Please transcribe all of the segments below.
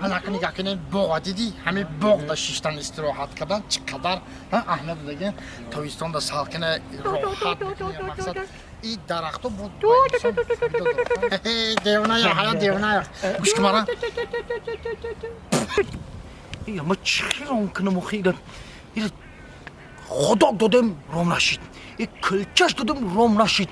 Ана нигоҳ кунед, боға дидӣ, ҳамин боғда шиштан истироҳат кардан чӣ қадар аҳамият додагин. Тобистонда салкина роҳат мекунӣ, мақсад и дарахто буд. Девоная, ҳаё девоная. Гӯш кун мара. Ма чӣ ром кунам охи? Ира худок додем, ром нашид. Килчаш додем, ром нашид.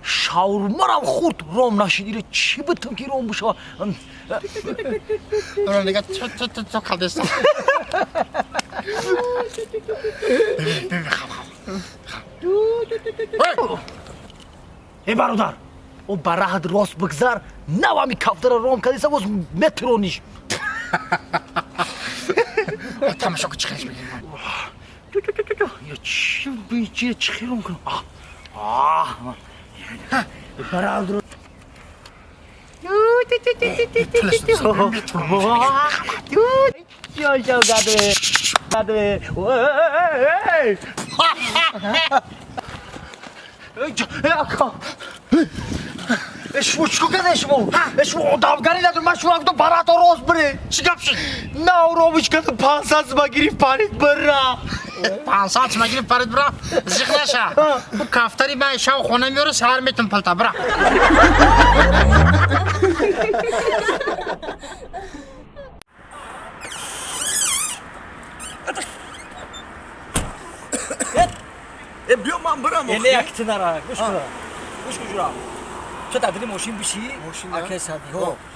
Шаурмарам хӯрд, ром нашид. Ира чӣ битам ки ром бишава? Нига чо калдеса. Бибин, хаб хаб. Э, бародар, о, ба раҳат рост бигзар, навами кафтара ром кардеса, боз метрониш. Тамошо ки чӣ хелш мегирем. Чи чӣ хелом кунам? Бародар, ака, шумо чӣ кардед? Шумо одамгарӣ надор. Ман шумо гуфтам, барато рост бире. Чӣ гап шуд? На ромиш карда, 500 сума гирифт, парид бира. 500 сума гирифт, парид бира. Зиқ наша, бу кафтари ман шав хона меёра, саҳар метум палта бира. Э, биё, ман бирам. Не, якти нара, гӯш кун, гӯш кун, ҷура. Ту дар дили мошин бишӣ, ака сади.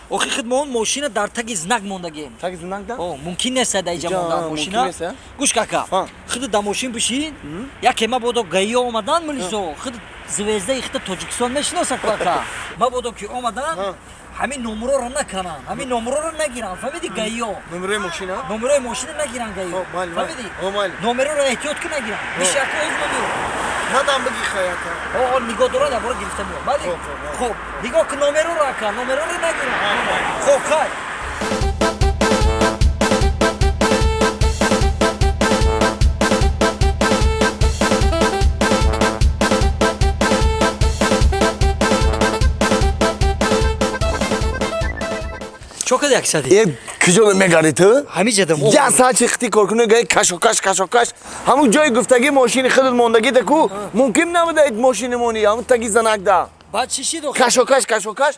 Охи худ мо мошина дар таги знак мондагем. Таги знак да? Мумкин нест дар иҷа мондан мошина. Гӯш кака, худ дар мошин бишин, яке мабодо гаиё омадан, милисо, худ звездаи худ Тоҷикистон мешиносад кака. Мабодо ки омадан, ҳамин номероро накананд, ҳамин номероро нагиранд, фаҳмиди, гаиё? Номерои мошина? Номерои мошина нагиранд гаиё. Фаҳмиди? Номероро эҳтиёт ки нагиранд. Биши ака, оз мемиёр. Мадам биги хаяка. О, нигоҳ дорад, ябора гирифта меёр. Бале? Хуб, нигоҳ кун номероро, ака, номероро нагиранд. Хуб, хай. Чо кади, аксади? Э, куҷо мегари ту? Ҳамин ҷадам. Я саат чиқти коркуна гаи кашокаш, кашокаш. Ҳамун ҷои гуфтагӣ мошини худат мондагӣ ку, мумкин набуда мошини мони, ҳамун таги занак да. Баъд чӣ шид? Кашокаш, кашокаш.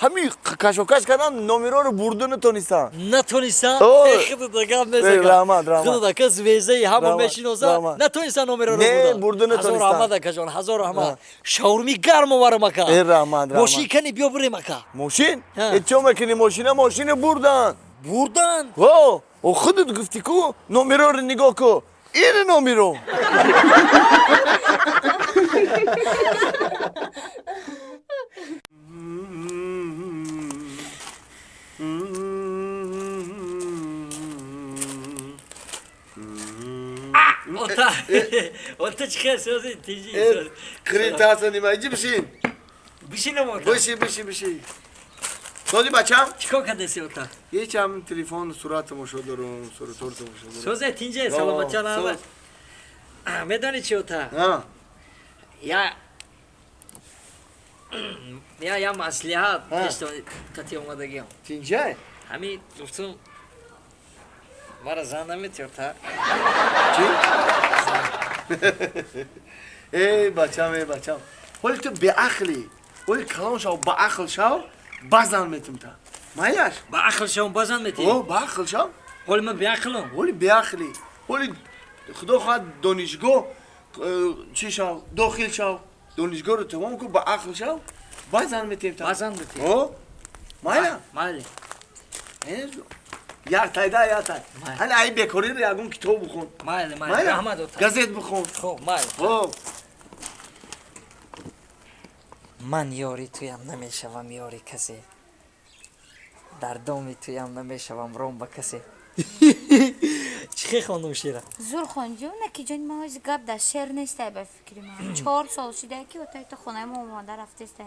Ҳамин кашокаш кардан, номероро бурду натонистам. Натонистам? Худат гап нест. Раҳмат, раҳмат. Худат ака звездаи ҳама мешиноса, натонистам номероро. Не, бурду натонистам. Ҳазор раҳмат, акаҷон, ҳазор раҳмат. Шаурми гарм оварам, ака. Э, раҳмат, раҳмат. Мошин кани, биё бирем, ака. Мошин? Э, чо мекунӣ мошина? Мошина бурдан. Бурдан? О, о, худат гуфтӣ ку, номероро нигоҳ ку. Ини номеро. Ота, ота, чӣ хел сози, тиҷи? Критаса нима, иҷи бишин. Бишинам, ота? Бишин, бишин, бишин. Сози, бачам? Чӣ кор кардеси, ота? Ҳечам, телефон сурат тамошо дорум, суратор тамошо дорум. Созе, тинҷе, саломатча нава. Медони чӣ, ота? Я маслиҳат қати омадагиам. Тинҷай? Ҳамин гуфтум, мара зан намети, ота? Чӣ? Эй, бачам, эй, бачам, ҳоли ту беақлӣ. Ҳоли калон шав, баақл шав, базан метум та. Майлаш? Баақл шавам, базан метӣ? О, баақл шав. Ҳоли ман беақлам? Ҳоли беақлӣ. Ҳоли худо хоҳад донишгоҳ чӣ шав, дохил шав, донишгоҳро тамом кун, баақл шав, базан метем та. Базан метӣ? О, майла? Майли. Як тай да, як тай. Ҳали ай бекориро ягон китоб бихон. Майли, майли, раҳмат, ота. Газет бихон. Хуб, майли. Хуб. Ман ёри туям, намешавам ёри касе, дар доми туям, намешавам ром ба касе. Чӣ Чӣ хондум шеъра? Зур хонди, наки ҷони ман, ҳози гап дар шеър нестай, ба фикри ман. 4 сол шида ки отаи ту хонаи мо омада рафтестай.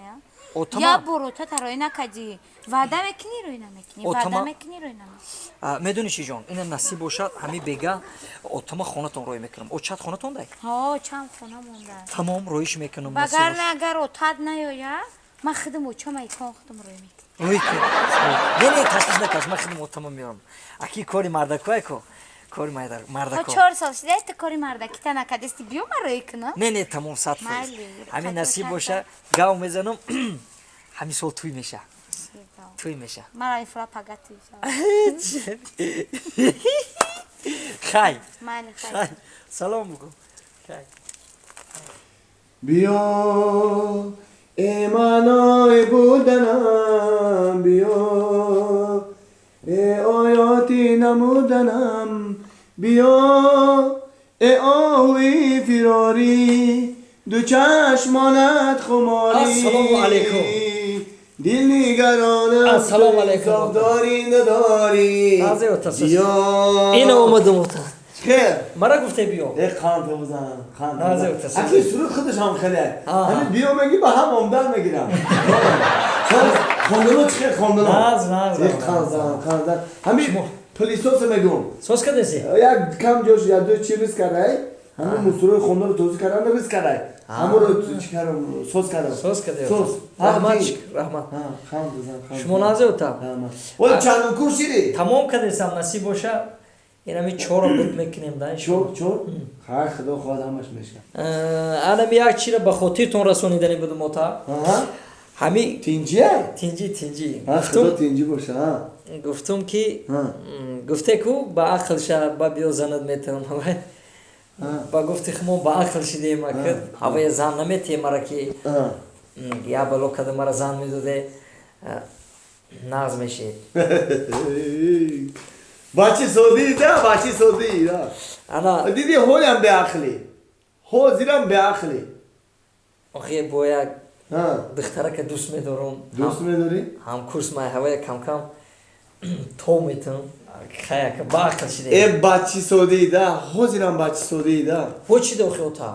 Я бор ота рой накадӣ. Ваъда мекунӣ, рӯй намекунӣ. Ваъда мекунӣ, рӯй намекунӣ. Медонӣ чӣ, ҷон, ина насиб бошад, ҳами бега отама хонатон рой мекунам. Очат хонатон дай? Ҳо, чанд хона монда. Тамом, роиш мекунам. Вагарна агар отат наёя, ман худам очама икон худам рой мекунам. Рой кун. Не, не, ташвиш накаш, ман худам отама меорам. Аки кори мардакое ко, кори мардако. 4 сол шида, ту кори мардакита накардисти, биё ман рой кунам. Не, не, тамом, 100%. Ҳамин насиб боша, гав мезанам, ҳамин сол туй меша. Туй меша. Мара ифра пага туй. Хай. Майли, хай. Салом букун. Хай. Биё, э маънои буданам, биё, э оёти намуданам, биё, э оҳуи фирорӣ, ду чашмонат хуморӣ. Ассалому алайкум. Дил нигаронам. Ассалому алайкум. Дорӣ, надорӣ. Ина омадам, ота. Хер. Мара гуфте биё. Э, қанд бизан, қанд. Назир ота. Аки суруд худаш ҳам хеле. Ҳамин биё меги, ба ҳам омдан мегирам. Хондано чӣ хел хондано? Наз, наз. Э, қанд зан, қанд зан. Ҳамин пылесос мегум. Соз кадаси? Як кам ҷош, як ду чи рис кардай. Ҳамин мусурои хондаро тоза кардан, рис кардай. Ҳамонро чӣ кардам, соз кардам. Соз кадай. Соз. Раҳмат, раҳмат. Қанд бизан. Шумо назир ота. Оли чандум курс шиди? Тамом кадесам, насиб боша. Инами чорро буд мекунем да. Чор, чор? Хай, худо хоҳад, ҳамаш мешавад. Анами як чиро ба хотиртон расонидани будум, ота. Ҳами тинҷия? Тинҷи, тинҷи. Худо тинҷи боша. Гуфтум ки гуфте ку ба ақл ша, ба биё занат метавон. Ба гуфти хумо ба ақл шидем, ҳавая зан наметиҳем мара ки я бало када мара зан медоде, нағз мешид. Бачи содӣ да, бачи содӣ да. Ана диди, ҳолям беақлӣ, ҳозирам беақлӣ. Охи, бо як духтарака дӯст медорам. Дӯст медорӣ? Ҳамкурс май, ҳавая камкам то метавон. Хаяка ба ақл шидем. Э, бачи содӣ да, ҳозирам бачи содӣ да. Ҳо, чӣ охи, ота?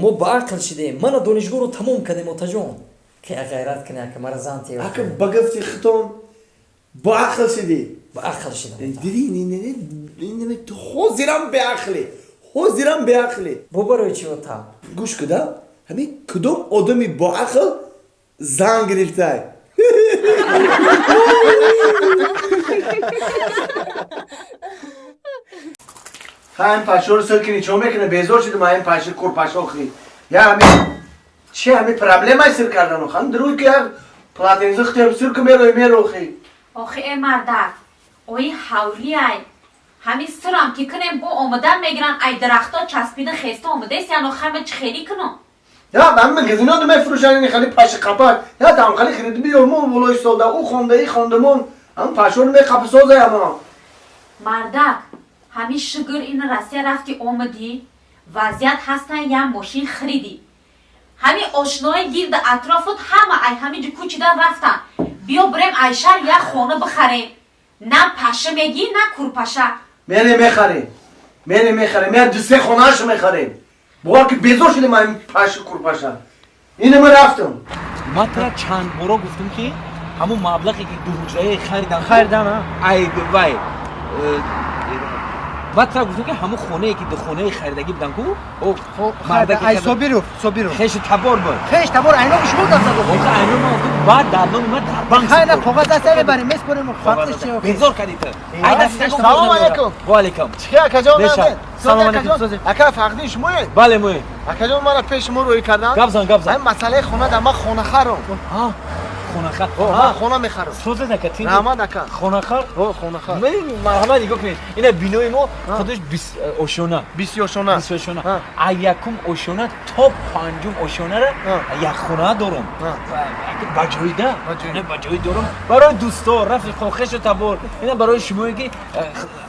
Мо ба ақл шидем. Мана донишгоҳро тамом кардем, отаҷон. Ки ғайрат кунӣ, ака мара зан тиё. Ака, ба гуфти хитон ба ақл шидӣ. Ба ақл шидам. Диди, ҳозирам беақлӣ, ҳозирам беақлӣ. Бо барои чӣ, ота? Гӯш куда, ҳамин кудом одами боақл зан гирифтай? Ха, ин пашоро сир кини, чо мекуна? Безор шудим ин паши курпашохи. Я ҳамин чи, ҳамин проблемаи сир кардану хан дуруд ки як полотенце хтем сир ку, мерои мерохи. Охи, э мардак, ои ҳавлиай ҳамин сирам ки кунем, бо омадан мегиран, ай дарахто часпида хеста омадаст, яно хама чӣ хелӣ кунам? Я ҳамин магазино ду мефурӯшанд ини хали паши қапак, я там хали хариди биёр, мо болои столда ӯ хонда, и хондамон ҳам пашоро меқапи созаямон. Мардак, ҳамин шугр ин Россия рафти омадӣ, вазъият ҳастан, я мошин харидӣ, ҳамин ошнои гирди атрофут ҳама ай ҳамин ҷо кӯчидан рафтан. Биё бирем ай шаҳр як хона бихарем, на паша мегӣ, на курпаша. Мерем мехарем, мерем мехарем, я ду се хонаашо мехарем. Бовар ки безор шудем ҳамин паши курпаша. Ина ман рафтам. Ман тара чанд боро гуфтум ки ҳамун маблағе ки ду ҳуҷрае харидан харидан ай вай, ман тара гуфтум ки ҳамун хонае ки ду хонае харидагӣ будан ку. Ай Собиров, Собиров. Хеши табор буд. Хеш табор, айно шумо гап зад. Охи, айно ман гуфтум, баъд дар номи ман дар банк. Хайна коғаз даста мебарем, меспорем, фарқиш чи? Безор кардӣ ту. Салом алейкум. Ва алейкум. Чӣ, акаҷон? Салом алейкум. Ака, фақдин шумоед? Бале, моед. Акаҷон, мара пеши мо рӯй кардан. Гап зан, гап зан. Ҳамин масъалаи хона дар, ман хонахарам. Хонахар? Ман хона мехарам. Созед, ака. Раҳмат, ака. Хонахар? Хонахар. Марҳамат, нигоҳ кунед, ина бинои мо худаш ошёна. 20 ошёна. 20 ошёна. А якум ошёна то панҷум ошёнара як хона дорум, ба ҷоида, ба ҷои дорум барои дӯсто, рафиқо, хешу табор. Ина барои шумое ки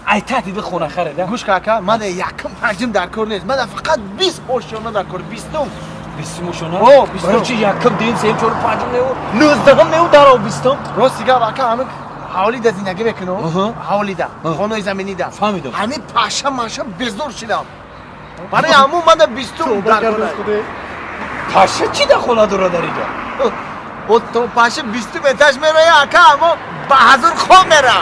ай таҳдиди хонахареда. Гӯш ка, ака, ман якум панҷум дар кор нест, ман фақат 20 ошёна дар кор, 20-ум. 20-ум ошёна? Барои чи якум, дуюм, сеюм, чорум, панҷум неу, 19-ум неу, даро 20-ум? Рости гап, ака, ҳамин Ҳавлида зиндагӣ мекунам, ҳавлида, хонаи заминида. Фаҳмидам. Ҳамин паша маша безор шидам. Барои ҳамун мана бистум дар Паша чӣ дахола дорад дар инҷо? О, то паша бистум этаж мероя, ака, аммо ба ҳазур хоб мера.